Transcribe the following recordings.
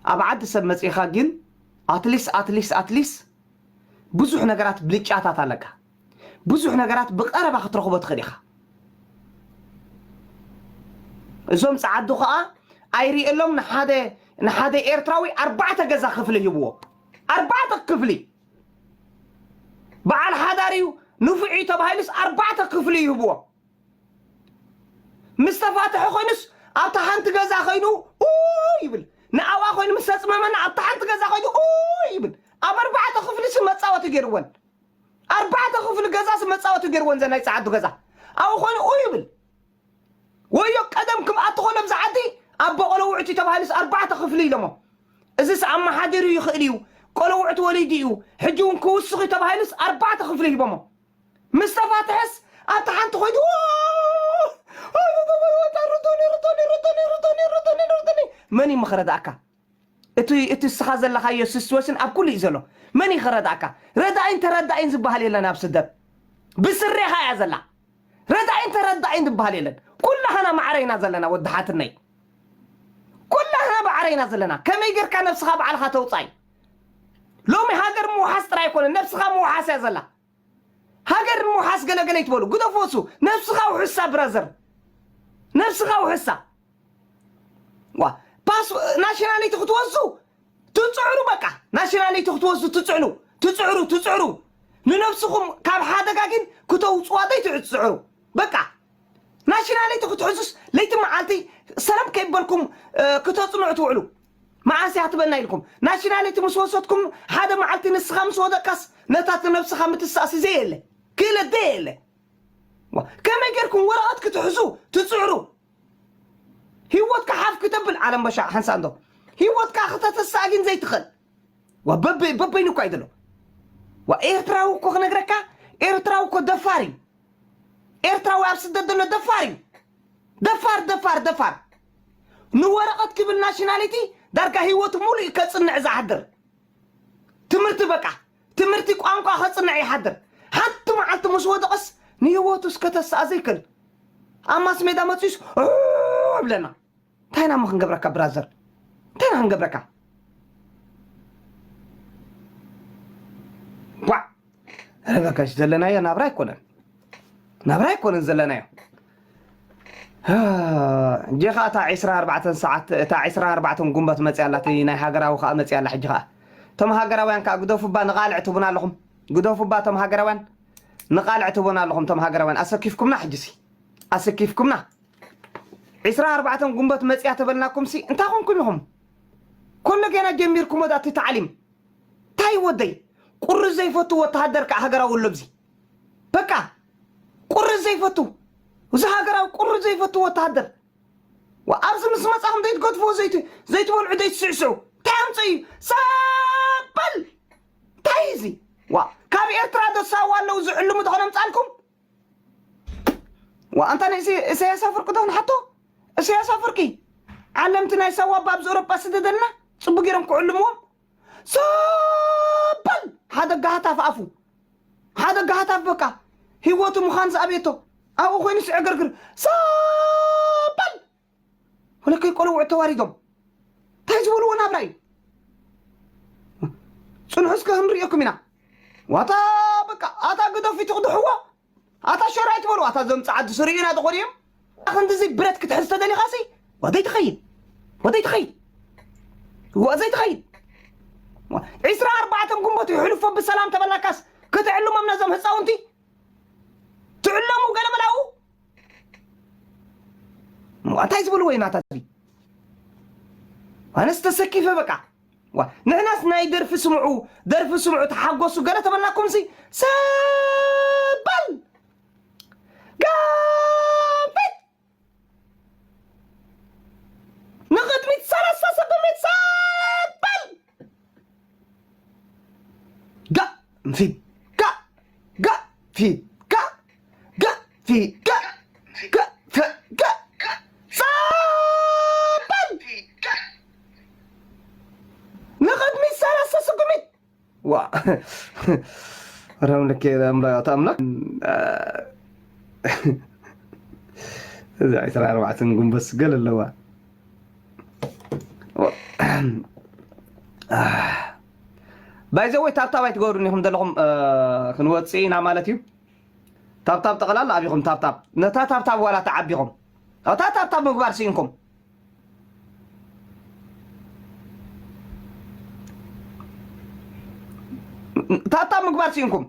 ኣብ ዓዲ ሰብ መጺኻ ግን ኣትሊስ ኣትሊስ ኣትሊስ ብዙሕ ነገራት ብልጫታት ኣለካ። ብዙሕ ነገራት ብቐረባ ክትረኽቦ ትኽእል ኢኻ። እዞም ጸዓዱ ኸኣ ኣይርእየሎም ንሓደ ንሓደ ኤርትራዊ ኣርባዕተ ገዛ ክፍሊ ይህብዎ። ኣርባዕተ ክፍሊ። በዓል ሓዳር እዩ፣ ንፉዕ እዩ ተባሂሉስ ኣርባዕተ ክፍሊ ይህብዎ። ምስ ተፋትሐ ኮይኑስ ኣብታ ሓንቲ ገዛ ኮይኑ ኡ ይብል። ንኣዋ ኮይኑ ምስ ተጽመመና ኣብታ ሓንቲ ገዛ ኮይኑ ኡ ይብል። ኣብ ኣርባዕተ ክፍሊ ስ መጻወቲ ገይርወን። ኣርባዕተ ክፍሊ ገዛ ስ መጻወቲ ገይርወን ዘ ናይ ጸዓዱ ገዛ። ኣብኡ ኮይኑ ኡ ይብል። ወዮ ቀደም ክምኣቲ ኮሎ ብዛ ዓዲ ኣቦ ቆለውዕቲ ተባሂሉስ ኣርባዕተ ክፍሊ ኢሎሞ። እዚስ ኣመሓዲሩ ይኽእል እዩ። ቆለውዕቲ ወሊዱ እዩ። ሕጂ እውን ክውስኽ እዩ ተባሂሉስ ኣርባዕተ ክፍሊ ሂቦሞ። ምስ ተፋትሐስ ኣብቲ ሓንቲ ኮይዱ ርዱኒ ርዱኒ ርዱኒ ርዱኒ ርዱኒ ርዱኒ ርዱኒ መን እዩ ምኽረዳእካ? እቲ እቲ እስኻ ዘለኻዮ ሲትዌሽን ኣብ ኩሉ እዩ ዘሎ። መን እዩ ክረዳእካ? ረዳኢን ተረዳኢን ዝበሃል የለን ኣብ ስደት። ብስሬኻ እያ ዘላ። ረዳኢን ተረዳኢን ዝበሃል የለን። ኩላህና ማዕረ ኢና ዘለና ወዲ ሓትነይ። ኩላህና ማዕረ ኢና ዘለና። ከመይ ጌርካ ነብስኻ ባዕልኻ ተውጻይ? ሎሚ ሃገር ምውሓስ ጥራይ ኣይኮነን፣ ነብስኻ ምውሓስ እያ ዘላ። ሃገር ምውሓስ ገለገለ ይትበሉ፣ ግደፎ እሱ። ነብስኻ ውሕሳ ብራዘር፣ ነብስኻ ውሕሳ። ዋ ፓስ ናሽናሊቲ ክትወስዱ ትጽዕሩ፣ በቃ ናሽናሊቲ ክትወስዱ ትጽዕኑ፣ ትጽዕሩ፣ ትጽዕሩ። ንነብስኹም ካብ ሓደጋ ግን ክተውጽዋ ዘይትጽዕሩ። በቃ ናሽናሊቲ ክትሕዙስ ለይቲ መዓልቲ ሰላም ከይበልኩም እ፣ ክተጽንዑ ትውዕሉ። መዓስ እያ ትበና ኢልኩም ናሽናሊቲ ምስ ወሰድኩም ሓደ መዓልቲ ንስኻ ምስ ወደቅካስ ነታ ነብስኻ ምትሳእሲ ዘየለ ክእለት ዘየለ። ዋ፣ ከመይ ጌርኩም ወረቐት ክትሕዙ ትጽዕሩ? ህይወትካ ሓፍ ክተብል ዓለም በሻ ሓንሳ እንዶ ህይወትካ ክተተሳእ ግን ዘይትኽእል። ዋ በበይ በበይኑ እኮ ኣይደሎ። ዋ ኤርትራዊ እኮ ክነግረካ፣ ኤርትራዊ እኮ ደፋር እዩ። ኤርትራዊ ኣብ ስደት ዘሎ ደፋር እዩ። ደፋር ደፋር ደፋር። ንወረቐት ክብል ናሽናሊቲ ዳርጋ ህይወቱ ሙሉእ እዩ ከጽንዕ ዝሓድር። ትምህርቲ በቃ ትምህርቲ ቋንቋ ከጽንዕ ይሓድር። ሓንቲ መዓልቲ ምስ ወደቐስ ንህይወቱ እስከ ተስኣ ዘይክእል ኣብ ማስ ሜዳ መጺኡስ ኦ ይብለና። እንታይ ኢና እሞ ክንገብረካ ብራዘር? እንታይ ኢና ክንገብረካ? ዋ ረበከሽ ዘለናዮ ናብራ ኣይኮነን፣ ናብራ ኣይኮነን ዘለናዮ። እጂ ኸዓ እታ ዒስራን ኣርባዕተን ሰዓት እታ ዒስራን ኣርባዕተን ጉንበት መፅያ ኣላ፣ እቲ ናይ ሃገራዊ ኸዓ መፅያ ኣላ። ሕጂ ኸዓ እቶም ሃገራውያን ከዓ ግደፉ እባ ንቓልዕ ትቡና ኣለኹም፣ ግደፉ እባ እቶም ሃገራውያን ንቓልዕ ትቡና ኣለኹም። እቶም ሃገራውያን ኣሰኪፍኩምና፣ ሕጂሲ ኣሰኪፍኩምና። ዒስራን ኣርባዕተን ጉንበት መፅያ ተበልናኩምሲ እንታይ ኮንኩም ኢኹም? ኮሎ ጌና ጀሚርኩሞ ዳቲ ታዕሊም። ታይ ወደይ ቁሪ ዘይፈቱ ወተሃደር ከዓ ሃገራዊ ኣሎ። እዚ በቃ ቁሪ ዘይፈቱ፣ እዚ ሃገራዊ ቁሪ ዘይፈቱ ወተሃደር። ዋ ኣብዚ ምስ መጻኹም ዘይትገድፍዎ ዘይት ዘይትበልዑ ዘይትስዕስዑ እንታይ ኣምጽእ እዩ? ሰበል እንታይ እዩ እዚ? ዋ ካብ ኤርትራ ዶ ሳዋ ኣለዉ ዝዕልሙ ዶ ከነምጻልኩም? ዋ ኣንታ ንእስ ኢሳያስ ኣፈወርቂ ዶ ንሓቶ? ኢሳያስ ኣፈወርቂ ዓለምቲ ናይ ሳዋ ኣብ ኣብዚ ኤውሮጳ ስደደልና ጽቡቅ ገይሮም ክዕልምዎም። ሰበል ሓደ ጋህታፍ ኣፉ ሓደ ጋህታፍ በቃ ህይወቱ ምዃን ዝኣበየቶ ኣብኡ ኮይኑ ስዕግርግር ሰበል ወለከይ ቆልውዕ ተዋሪዶም እንታይ ዝበልዎ ናብራ እዩ? ጽንሑ እስከ ክንርእየኩም ኢና። ዋታ በቃ ኣታ ግደፊ ትቕድሕዎ ኣታ ሸራይ ትበሉ ኣታ ዘምጽዓት ዝስርዩና ዝኾኑ እዮም። ክንድዚ ብረት ክትሕዝ ተደሊኻሲ ወደይ ትኸይድ ወደይ ትኸይድ ወዘይ ትኸይድ። ዒስራ ኣርባዕተ ግንቦት ይሕልፎ ብሰላም ተበላካስ ክትዕልሞም ነዞም ህፃውንቲ ትዕለሙ ገለ መላኡ። እንታይ ዝብልዎ እዩ ናታ? ኣነስ ተሰኪፈ በቃ። ዋ ንሕናስ ናይ ደርፊ ስምዑ ደርፊ ስምዑ ተሓጎሱ ገለ ተበልናኩም ሲ ሰበል ጋንፊት ንቕድሚት ሰላሳ ሰንቲሜትር ሰበል ጋ ፊት ጋ ጋ ፊት ጋ ጋ ፊት ጋ ጋ ፊት ጋ ሰበል ንቕድሚት ሰላሳ ስጉሚት ዋ ረምልክ ኣምላክ ኣምላክ እዚ ዕስራ ኣርባዕተ ጉንበት ስገል ኣለዋ። ባይዘወይ ታብታብ ኣይትገብሩን ኢኹም ዘለኹም። ክንወፅእ ኢና ማለት እዩ። ታብታብ ጠቕላላ ኣቢኹም ታብታብ፣ ነታ ታብታብ ዋላ ተዓቢኹም፣ እታ ታብታብ ምግባር ስኢንኩም፣ ታብታብ ምግባር ስኢንኩም።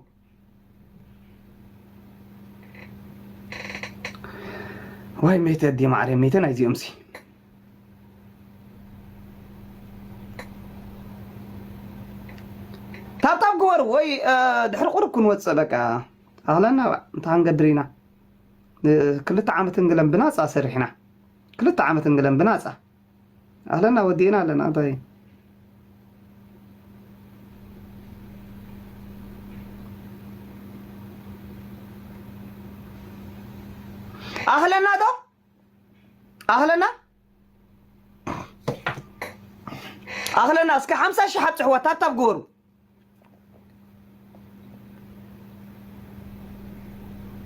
ዋይ ሜተ ዲ ማዕረ ሜተ ናይዚኦምሲ። ታብታብ ግበሩ ወይ ድሕሪ ቁሩብ ክንወፅእ በቃ። ኣኽለና እንታ ክንገብር ኢና። ክልተ ዓመትን ገለን ብናፃ ሰሪሕና፣ ክልተ ዓመትን ገለን ብናፃ። ኣኽለና ወዲእና ኣለና እንታይ። ኣኽለና ዶ ኣኽለና ኣኽለና እስከ ሓምሳ ሺሕ ኣብፅሕዋ ታብታብ ግበሩ።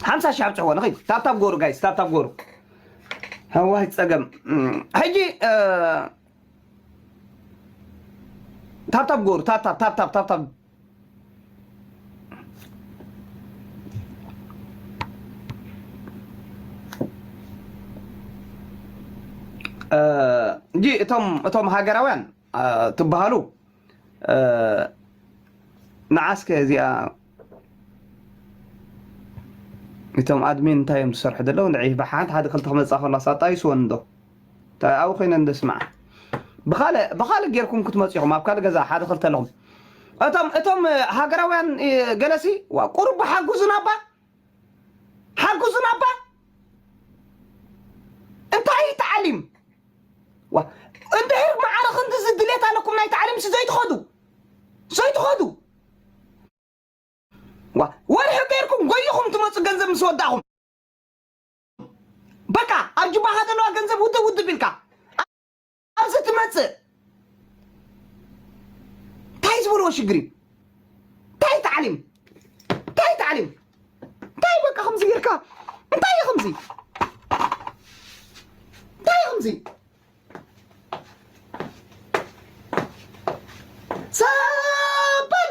ሓምሳ ሺሕ ኣብፅሕዎ ንኸይድ። ታብታብ ጎሩ ጋይስ፣ ታብታብ ጎሩ። ኣዋይ ፀገም። ሕጂ ታብታብ ጎሩ። ታብታብ ታብታብ ታብታብ እንጂ እቶም እቶም ሃገራውያን ትበሃሉ ንዓስከ እዚኣ እቶም ኣድሚን እንታይ እዮም ዝሰርሑ ዘለዉ? ንዒ ብሓንቲ ሓደ ክልተ ክመፅኣ ከላ ሳጣይስወን እንዶ ኣብኡ ኮይነ እንደ ስማዓ ብኻልእ ብኻልእ ጌርኩም ክትመፁ ኢኹም። ኣብ ካልእ ገዛ ሓደ ክልተ ኣለኹም። እቶም እቶም ሃገራውያን ገለሲ ዋ ቁሩብ ሓጉዙና እባ ሓጉዙና እባ እንታይ እዩ ተዓሊም? ዋ እንድሕር መዓረ ክንድዚ ድሌት ኣለኩም ናይ ተዓሊምሲ ዘይትኸዱ ዘይትኸዱ ዋ ወርሒ ገይርኩም ጎይኹም ትመፁ ገንዘብ ምስ ወዳእኹም በቃ ኣብ ጅባኻ ዘለዋ ገንዘብ ውድብ ውድብ ኢልካ ኣብዚ ትመፅእ እንታይ ዝበልዎ ሽግር እዩ? እንታይ ተዓሊም እንታይ ተዓሊም እንታይ በቃ ከምዚ ጌርካ እንታይ እዩ ከምዚ እንታይ እዩ ከምዚ ሰበል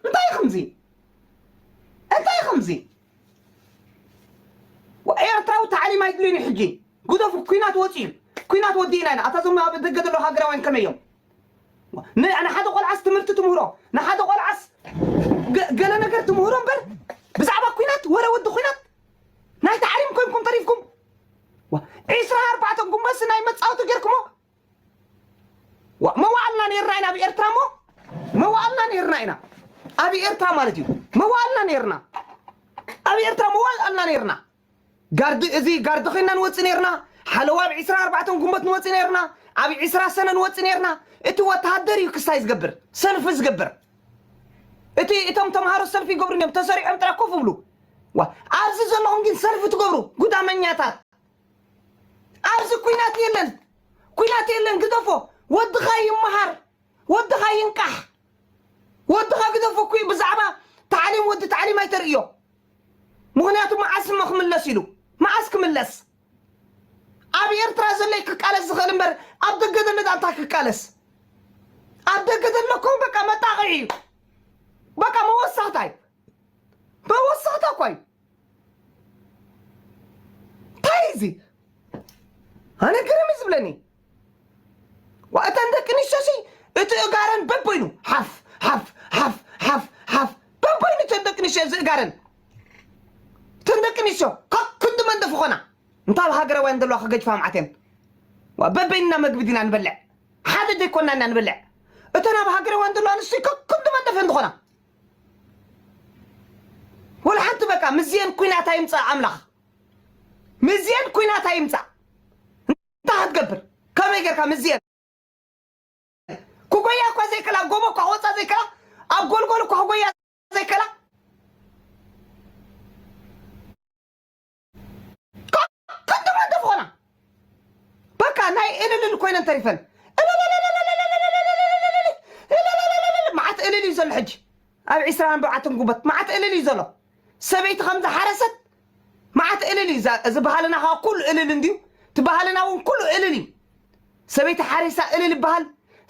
እንታይ እዩ ከምዚ እንታይ እዩ ከምዚ ኤርትራዊ ታዕሊም ኣይድልዩን እዩ ሕጂ ግደፉ ኩናት ወፂኡ ኩናት ወዲእና ኢና ኣታ ዞም ኣብ ደገ ዘለዉ ሃገራውያን ከመይ እዮም ንሓደ ቆልዓስ ትምህርቲ ትምህሮ ንሓደ ቆልዓስ ገለ ነገር ትምህሮ እምበር ብዛዕባ ኩናት ወረ ወዲ ኩናት ናይ ታዕሊም ኮይንኩም ተሪፍኩም ዒስራ ኣርባዕተ ጉንበስ ናይ መፃወቲ ጌርኩሞ መዋእልና ነርና ኢና ኣብ ኤርትራ ሞ መዋእልና ነርና ኢና ኣብ ኤርትራ ማለት እዩ መዋእልና ነርና ኣብ ኤርትራ መዋእልና ነርና ጋርዲ እዚ ጋርዲ ኮይና ንወፅእ ነርና ሓለዋ ኣብ ዒስራ ኣርባዕተ ጉንበት ንወፅእ ነርና ኣብ ዒስራ ሰነ ንወፅእ ነርና እቲ ወተሃደር እዩ ክስታይ ዝገብር ሰልፊ ዝገብር እቲ እቶም ተምሃሮ ሰልፊ ይገብሩ እዮም ተሰሪዖም ጥራይ ኮፍ ብሉ ኣብዚ ዘለኹም ግን ሰልፊ ትገብሩ ጉዳመኛታት ኣብዚ ኩናት የለን ኩናት የለን ግደፎ ወድኻ ይመሃር ወድኻ ይንቃሕ ወድኻ ግደፎ ኩ ብዛዕባ ታዕሊም ወዲ ታዕሊም ኣይተርእዮ ምኽንያቱ መዓስ እሞ ክምለስ ኢሉ መዓስ ክምለስ ኣብ ኤርትራ ዘለይ ክቃለስ ዝኽእል እምበር ኣብ ደገ ዘሎ ዳንታ ክቃለስ ኣብ ደገ ዘሎ እኮ በቃ መጣቕዒ እዩ በቃ መወሳኽታ እዩ መወሳኽታ እኳ እዩ እንታይ እዚ ኣነ ግርም እዩ ዝብለኒ እተን ደቂ ኣንስትዮሲ እቲ እጋረን በበይኑ ሓፍ ሓፍ ሓፍ ሓፍ ሓፍ በበይኑ እተን ደቂ ኣንስትዮ እዚ እጋረን እተን ደቂ ኣንስትዮ ካብ ክንዲ መንደፍ ኾና እንታ ኣብ ሃገራውያን ዘለዋ ክገጅፋ ምዓት እየን በበይንና መግቢ ዲና ንበልዕ ሓደ ዘይኮና ኢና ንበልዕ እተን ኣብ ሃገራውያን ዘለዋ ኣንስትዮ ካብ ክንዲ መንደፍ እንድኾና ወላ ሓንቲ በቃ ምስዚአን ኩናት ኣይምፃእ ኣምላኽ ምስዚአን ኩናት ኣይምፃእ እንታይ ክትገብር ከመይ ጌርካ ምስዚአን ክጎያ እኳ ዘይክላ ጎቦ እኳ ክወፃ ዘይክላ ኣብ ጎልጎል እኳ ክጎያ ዘይክላ ከንድሞ እንተፍኾና በቃ ናይ እልልል ኮይነን ተሪፈን መዓት እልል እዩ ዘሎ ሕጂ ኣብ ዒስራን ኣርባዕተን ጉበት መዓት እልል እዩ ዘሎ ሰበይቲ ከም ዝሓረሰት መዓት እልል እዩ እዚ ባህልና ከዓ ኩሉ እልል እንድዩ እቲ ባህልና እውን ኩሉ እልል እዩ ሰበይቲ ሓሪሳ እልል ይበሃል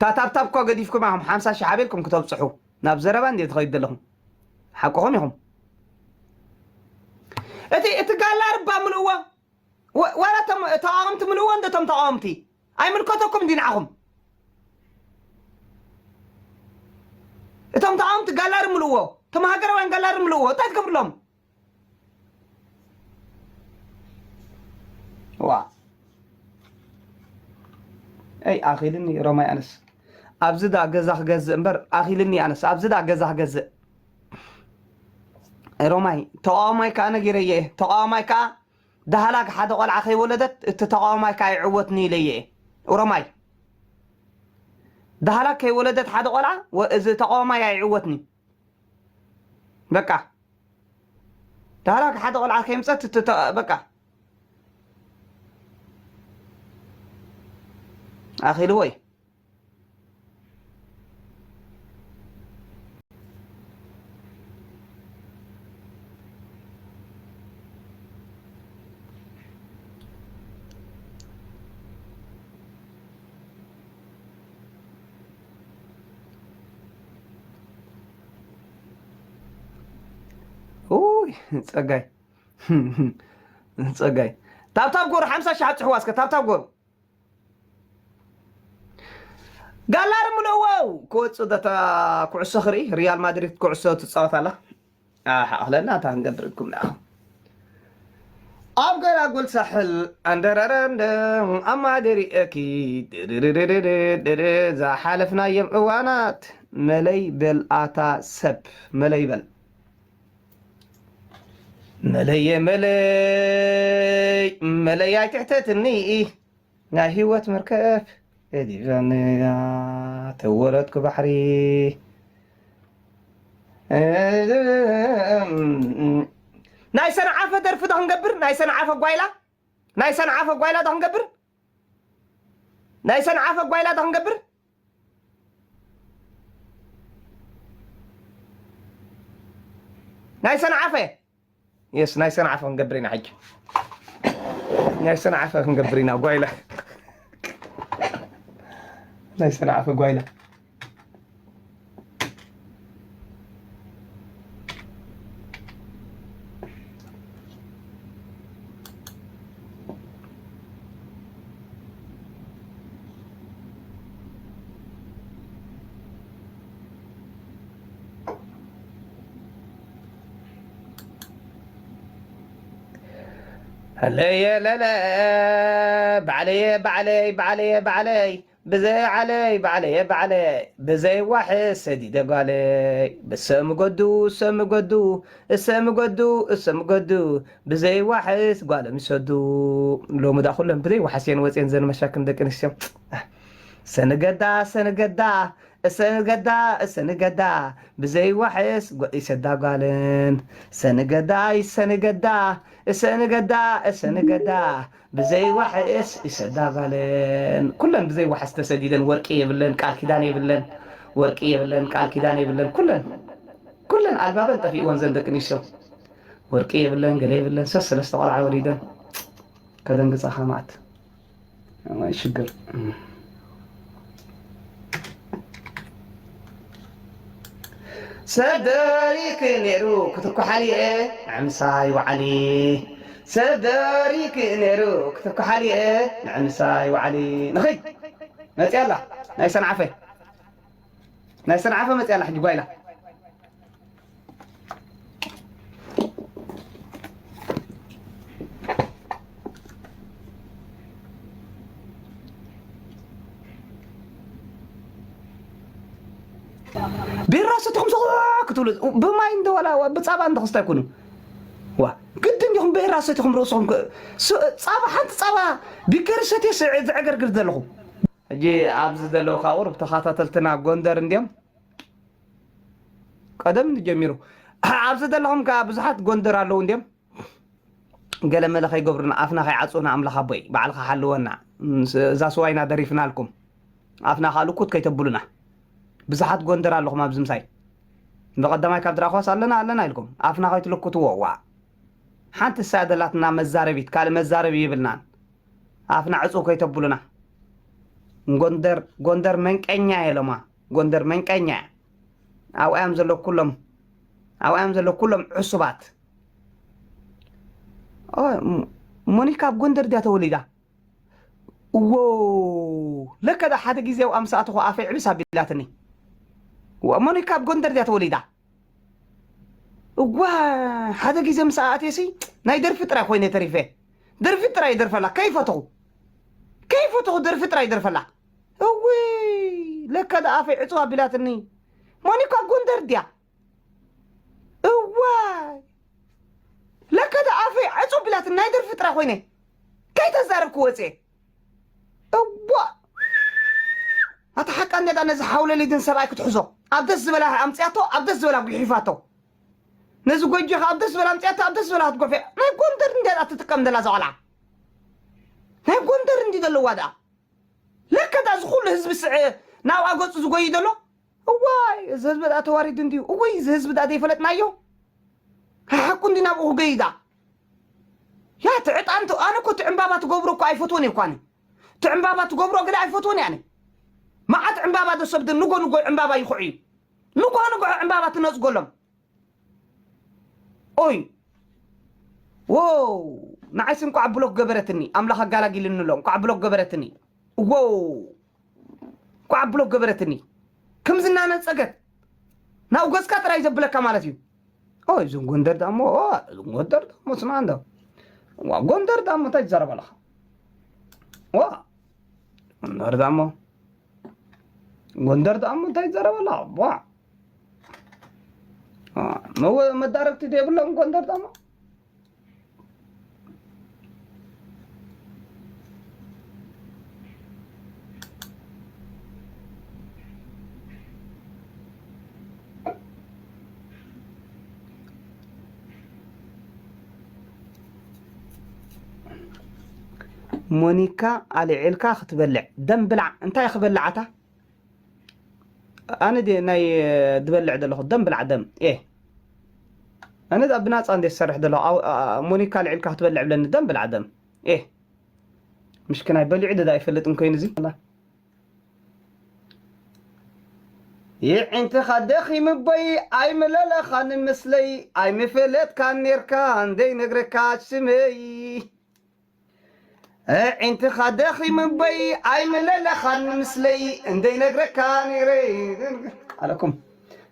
ታታብታብ እኳ ገዲፍኩም ኢኹም ሓምሳ ሺሕ ኣበልኩም ክተብፅሑ ናብ ዘረባ እንዴ ትኸይዱ ዘለኹም? ሓቅኹም ኢኹም። እቲ እቲ ጋላ ርባ ምልእዎ። ወ- ዋላ እቶም ተቃወምቲ ምልእዎ እንደ እቶም ተቃወምቲ ኣይምልከተኩም እንዲ ንዓኹም። እቶም ተቃወምቲ ጋላሪ ምልእዎ፣ እቶም ሃገራውያን ጋላሪ ምልእዎ። እንታይ ትገብርሎም? ዋ ኣይ ኣኺልኒ ሮማይ ኣነስ ኣብዚ ዳ ገዛ ክገዝእ እምበር ኣኺልኒ ኣነስ ኣብዚ ዳ ገዛ ክገዝእ። ሮማይ ተቃዋማይ ከዓ ነጊረየ ተቃዋማይ ከዓ ዳህላክ ሓደ ቆልዓ ከይወለደት እቲ ተቃዋማይ ከዓ ይዕወትኒ ኢለየ። ኦሮማይ ዳህላክ ከይወለደት ሓደ ቆልዓ ወ- እዚ ተቃዋማይ ኣይዕወትኒ። በቃ ዳህላክ ሓደ ቆልዓ ከይምፀት እቲ ተ- በቃ ኣኺልዎ እዩ። ኡይ ጸጋይ ጸጋይ ታብታብ ጎር ሓምሳ ሺሕ ኣብጽሕዋ እስከ ታብታብ ጎር ጋላሪ ምልእዎ ክወጽእ ዶ እታ ኩዕሶ ክርኢ ሪያል ማድሪድ ኩዕሶ ትጻወት ኣላ ኣሕ ኣኽለና እታ ክንገብር ኢልኩም ደኣ ኣብ ገላጎል ሳሕል ኣንደረረንደ ኣማደሪኤኪ ድርርርርርርር ዝሓለፍናዮም እዋናት መለይ በል ኣታ ሰብ መለይ በል መለየ መለይ መለይ ኣይትሕተትኒ ናይ ህይወት መርከብ ገዲፈንያ ተወረድኩ ባሕሪ ናይ ሰንዓፈ ደርፊ ዶ ክንገብር ናይ ሰንዓፈ ጓይላ ናይ ሰንዓፈ ጓይላ ዶ ክንገብር ናይ ሰንዓፈ ጓይላ ዶ ክንገብር ናይ ሰንዓፈ የስ ናይ ሰንዓፈ ክንገብር ኢና ሕጂ ናይ ሰንዓፈ ክንገብር ኢና ጓይላ ናይ ሰንዓፈ ጓይላ ለየ ለለ ባዕለየ ባዕለይ ባዕለየ ባዕለይ ብዘይ ዓለይ ባዕለየ ባዕለይ ብዘይ ዋሕስ ሰዲደ ጓለይ ብሰ ምገዱ እሰ ምገዱ እሰ ምገዱ እሰ ምገዱ ብዘይ ዋሕስ ጓሎም ይሰዱ ሎሚ ዳ ኩለን ብዘይ ዋሕስ እየን ወፅየን ዘን መሻክን ደቂ ኣንስትዮ ሰንገዳ ሰንገዳ እሰንገዳ እሰንገዳ ብዘይ ዋሕስ ይሰዳ ጓለን ሰንገዳ ይሰንገዳ እሰንገዳ እሰንገዳ ብዘይ ዋሕስ ይሰዳ ጓለን ኩለን ብዘይ ዋሕስ ተሰዲደን ወርቂ የብለን ቃል ኪዳን የብለን ወርቂ የብለን ቃል ኪዳን የብለን ኩለን ኩለን ኣልባበን ጠፊእወን ዘን ደቂ ኣንስትዮ ወርቂ የብለን ገለ የብለን ሰስ ሰለስተ ቆልዓ ወሊደን ከደንግጻኻ ማት ሽግር ሰደሪክ ነይሩ ክትኩሓል እየ ንዕምሳይ ወዓሊ ሰደሪክ ነይሩ ክትኩሓል እየ ንዕምሳይ ወዓሊ ንኸይ መፅያ ኣላ ናይ ሰንዓፈ ናይ ሰንዓፈ መፅያ ኣላ ሕጂ ጓይላ ቢራ ሰቲኹም ስቑዕ ክትብሉ ብማይ እንደወላ ብፃባ እንተክስታይ ኩኑ ዋ ግድን ዲኹም ቢራ ሰቲኹም ርእስኹም ፃባ ሓንቲ ፃባ ቢከሪ ሰትየ ዝዕገርግር ዘለኹ ሕጂ ኣብዚ ዘለዉ ካቁር ተኸታተልትና ጎንደር እንዲዮም ቀደም ጀሚሩ ኣብዚ ዘለኹም ከዓ ብዙሓት ጎንደር ኣለዉ እንዲዮም ገለ መለ ከይገብሩና ኣፍና ከይዓፅኡና ኣምላኽ ኣቦይ ባዕልኻ ሓልወና እዛ ስዋይና ደሪፍናልኩም ኣፍና ከዓ ልኩት ከይተብሉና ብዙሓት ጎንደር ኣለኹም ኣብዚ ምሳይ ብቐዳማይ ካብ ድራኳስ ኣለና ኣለና ኢልኩም ኣፍና ከይትልኩትዎ ዋ ሓንቲ እሳ ደላትና መዛረቢት ካልእ መዛረቢ ይብልናን ኣፍና ዕፁ ከይተብሉና ጎንደር ጎንደር መንቀኛ የለማ። ጎንደር መንቀኛ ኣብኣዮም ዘሎ ኩሎም ኣብኣዮም ዘሎ ኩሎም ዕሱባት። ሞኒካ ኣብ ጎንደር ድያ ተወሊዳ? እዎ። ለከ ዳ ሓደ ግዜ ኣብኣ ምስ ኣተኹ ኣፈይ ዕብስ ኣቢላትኒ። ሞኒካ ኣብ ጎንደር ድያ ተወሊዳ? እዋ። ሓደ ግዜ ምስ ኣእትየሲ ናይ ደርፊ ጥራይ ኮይነ ተሪፈ። ደርፊ ጥራይ ይደርፈላ ከይፈተኹ ከይፈተኹ ደርፊ ጥራይ ይደርፈላ። እውይ። ለከ ዳ ኣፈይ ዕፅው ኣቢላትኒ። ሞኒካ ጎንደር ድያ? እዋይ። ለከ ዳ ኣፈይ ዕፅው ኣቢላትኒ ናይ ደርፊ ጥራይ ኮይነ ከይተዛረብኩ ወፅየ። እዋ። ኣታ ሓቃ እንዴዳ ነዚ ሓውለሊድን ሰብኣይ ክትሕዞ ኣብ ደስ ዝበላ ኣምፅኣቶ ኣብ ደስ ዝበላ ጉሒፋቶ። ነዚ ጎጆ ከ ኣብ ደስ ዝበላ ኣምፅኣቶ ኣብ ደስ ዝበላ ክትጎፌ ናይ ጎንደር እንዴዳ ትጥቀም ደላ ዘቆላ ናይ ጎንደር እንዲ ዘለዋ ደኣ ለከ ዳ እዚ ኩሉ ህዝቢ ስዕ ናብኣ ገፁ ዝጎይ ዘሎ። እዋይ እዚ ህዝቢ ደኣ ተዋሪዱ እንድዩ እውይ እዚ ህዝቢ ደኣ ዘይፈለጥናዮ። ሓሓቁ እንዲ ናብኡ ክገይዳ ያ ትዕጣን ኣነ እኮ ትዕምባባ ትገብሮ እኮ ኣይፈትዎን እኳ ትዕምባባ ትገብሮ ገለ ኣይፈትዎን ያነ። መዓት ዕምባባ ዶ ሰብ ንጎ ንጎ ዕምባባ ይኹዕ እዩ። ንጎ ንጎ ዕምባባ ትነጽጎሎም። ኦይ ዎ ንዓይስ እንቋዕ ብሎክ ገበረትኒ ኣምላኽ ኣጋላጊልኒ ኣሎ እንቋዕ ብሎክ ገበረትኒ። ዎ እንቋዕ ብሎክ ገበረትኒ። ከምዚ እናነጸገት ናብ ገጽካ ጥራይ ዘብለካ ማለት እዩ። ኦ እዞም ጎንደር ዳሞ ኦ እዞም ጎንደር ዳሞ ስማ እንዶ ዋ ጎንደር ዳሞ እንታይ ትዛረብ ኣለኻ? ዋ ጎንደር ዳሞ ጎንደር ዳሞ እንታይ ትዛረብ ኣለኻ? ዋ መዳረግቲ ዘይብሎም ጎንደር ዳሞ ሞኒካ ኣልዒልካ ክትበልዕ ደም ብላዕ እንታይ ክበልዓታ ኣነ ናይ ዝበልዕ ዘለኹ ደም ብላዕ ደም ኤ ኣነ ብናፃ እንደ ዝሰርሕ ዘለኹ ሞኒካ ኣልዒልካ ክትበልዕ ብለኒ ደም ብላዕ ደም ኤ ምሽክናይ በሊዑ ደዳ ኣይፈልጥን ኮይኑ እዚ የዒንትኻ ደኺሙ እምበይ ኣይምለለኻን ምስለይ ኣይምፈለጥካን ኔርካ እንደይነግረካ ሽመይ የዒንትኻ ደኺሙ እምበይ ኣይምለለኻን ምስለይ እንደይነግረካ ነይረ ኣለኩም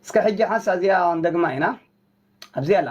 እስከ ሕጂ ሓንሳ እዚኣ እንደግማ ኢና ኣብዚኣ ኣላ